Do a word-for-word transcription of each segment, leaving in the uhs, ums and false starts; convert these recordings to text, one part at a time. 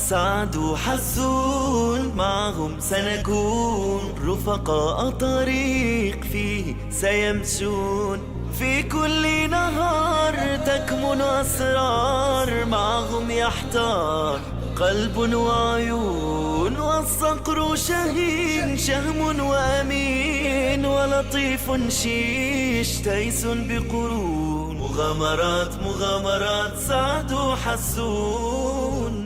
سعد وحسون معهم سنكون، رفقاء طريق فيه سيمشون. في كل نهار تكمن أسرار، معهم يحتار قلب وعيون. والصقر شهين، شهم وأمين، ولطيف شيش، تيس بقرون. مغامرات، مغامرات، سعد وحسون.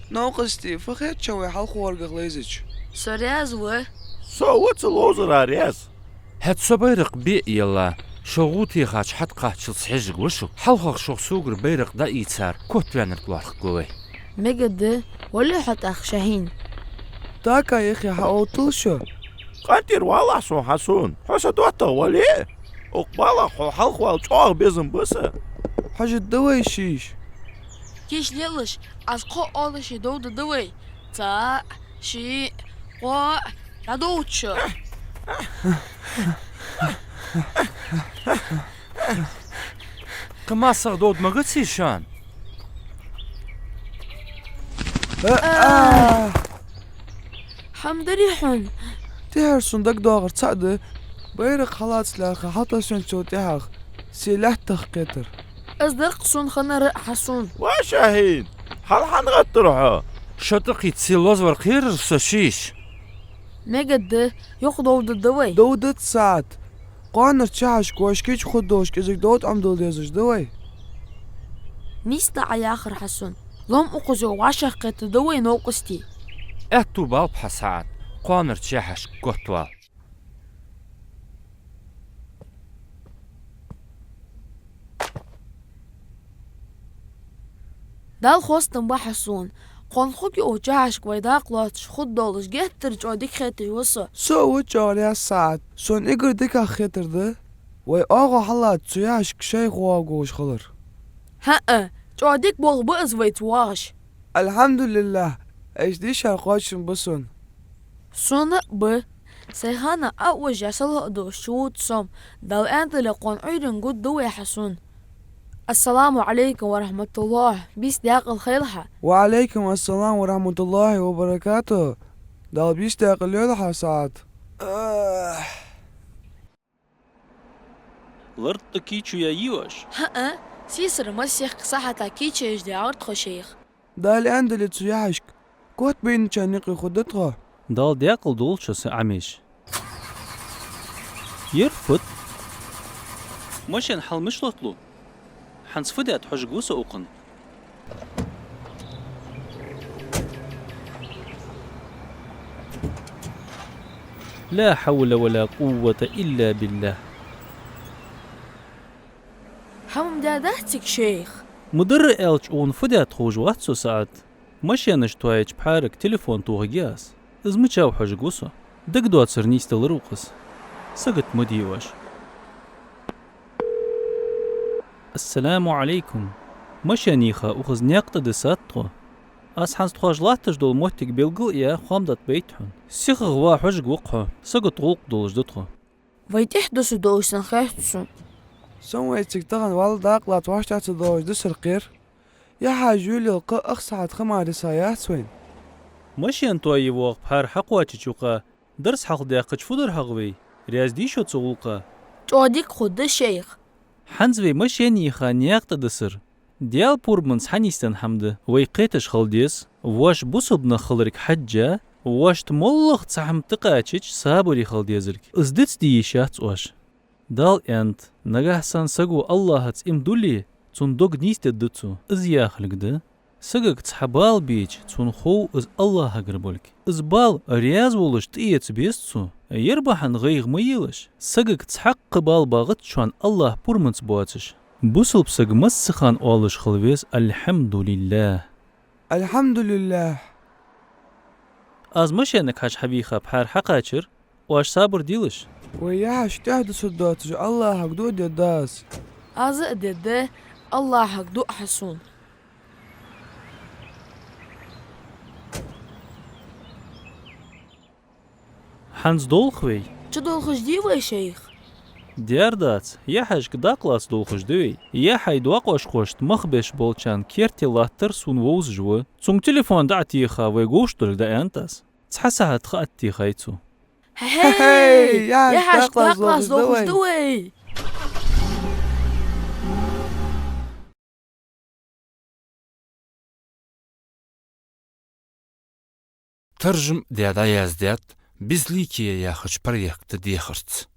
Новкъостий, фу хет шоана вай хьалхарча гӀулакхах лайзача? Со раьза ва. Со ва цу ловзара раьза. ХӀаьта со байракх бе а елла, шо гӀо техача хьатӀакхаччалца хьежаргва шуга. ХьалхагӀа шух согара байракх дӀаийцар котваьннарг лоархӀаргва вай. Мегаргда, вале хьо тӀаккха, Шахьин. Така яхе хьаоттал шо. КъинтӀера валахь сона, Хьасун, хьо са доттагӀа вале. Укх балха хьо хьалхавала чӀоагӀа безам ба са. Хьожаргда вай шиш. Кийча лелаш, аз кхо оалача довдаргда вай. Цаӏ, шиъ, кхоъ, дӀадовда шо. Кхы массагӀа довда магац шоана? А-а! ХӀама дарий хьона? ТӀехьара сона дагадоагӀар цаӀ да. Байракх хьалаца лаьрхӀа хьалтӀасвенначул тӀехьагӀа се лаьттах кхетар. Из дар-кх сона хиннар а, Хьасун. Ва Шахьин, хьал хӀана гӀаттар хьо? Шо тӀакхийца се лозавар кхерар со шиш. Мегаргда, юха довдаргда вай. Довдац, СаӀад. Кхоанарча яхьашка воаш кийча хургдолаш кӀезига довда Ӏомадала дезаш да вай. Нийса да Ӏа яхар, Хьасун. Лом укхаза вӀашагӀкхетаргда вай, новкъостий. Аьттув балба хьа, СаӀад. Кхоанарча яхьашка готвала. Дала хоастам ба, Хьасун. Кхоана хургйолча яхьашка вай дакъа лоацаш хургдолаш геттара чӀоагӀа дика хеташ ва со. Со а ва чӀоагӀа раьза, СаӀад. Сона эггара дикагӀа хетар да вай оагӀув хьаллаца цу яхьашка шайх воагӀаш хилар. ХӀаа, чӀоагӀа дика болх ба из вайца воагӀаш. АлхьамдулиллахӀ, иштта дийшар кхоачам ба сона. Сона а ба. Сай хана Ӏоужжа салоӀа долаш чувода со-м. Дала аьннадале, кхоана Ӏуйранна гургда вай, Хьасун. Ассаламу Ӏалайкум ва рахьматуллахӀ. Бийса даькъала хийла хьа. Ва Ӏалайкум ассалам ва рахьматуллахӀи ва баракатухӀ. Дала бийса даькъала йойла хьа, СаӀад. Лартта кийчо яь йий оаш? ХӀаа, сийсара масех сахьата кийчо еш даьгӀар тхо, шайх. Дала аьннадале, цу яхьашка котбаьнначарна юкъе хургда тхо. Дала даькъала долда шо са Ӏамийша. Ер фуд? Машен хьал мишта лотталу? ХӀанз фу даьд хьожаргва со укхунна. لا حول ولا قوة إلا بالله. ХӀама даьдац цига, шайх? Ма дарра аьлча, укхунна фу даьд ховш вац со, СаӀад. Машенаш тоаеча пхьарага телефон тохаргья аз. Из мичав хьожаргва со. Дагадоацар нийсдалар укхаза. Сагот ма де оаш. Ассаламу Ӏалайкум. Машен йийха укхаза наькъа тӀа дисад тхо. Аз хӀанз тхоаш латташ дола моттиг белгалъяь, хоам дӀатӀабайта хьона. СихагӀа ва, хьожаргва-кх хьо. Сагот гӀулакх долаш да тхо. Вай тӀехьа дусаргдолаш санна хет сона. Со-м вай цига тахан вӀалла дакъа лаца вӀаштӀехьа ца доагӀаш дисар кхер. Яхьаш юлел кхы ах сахьат ха мара йиса яц вайна. Машен тоае воагӀа пхьар хьакхоачача юкъа дарс хьалхадаьккхача фу дар хьогӀ вай? Раьза дий шо цу гӀулакха? ЧӀоагӀа дика хургда, шайх. ХӀанз вай машен йийха наькъа тӀа дисар Даьла пурманца хьанийсденна хӀама да. Вай кхеташ хила деза, воаш бусалба нах хиларга хьежжа, воашта моллагӀа цхьа хӀама тӀакхаччалца сабаре хила дезарг. Из дицде йиш яц оаш. Дала аьннад: нагахьа санна саго АллахӀаца иман дуле, цун дог нийсдергда цо. Из яхилга да: сагага цхьа бала беча, цунна хов из АллахӀагара болга. Из бала раьза волаш тӀаэца беза цо. Ер бахьан гӀайгӀа ма елаш. Сагага цхьаккха бала багӀац шоана АллахӀа пурманца боацаш. Бусалба саг массахана оалаш хила веза: «АлхьамдулиллахӀ». АлхьамдулиллахӀ. Аз машенага хьажа хьавийха пхьар хьакхачар, оаш сабар делаш. Вай яхьаш тӀехьа дусаргдоацаш АллахӀага дуӀа дергда аз. Аз а дергда, АллахӀага дуӀа, Хьасун. ХӀанз долх вай? Чудолхаш дий вай, шайх? Дера дац, ер хьаьжкӀа дакъа лаца долхаш да вай. Ер хьай доакъошхошта мах беш болчарна керте латтар сона вовзаш ва. Цунга телефон дӀа а теха, вай гуш долга дӀааьннад аз. Цхьа сахьат ха а тӀатехай цо. Хе-хей, ер хьаьжкӀа дакъа лаца долхаш да вай. Таржам даь дӀаяздаьд «Безликие» яхача проекта дехарца.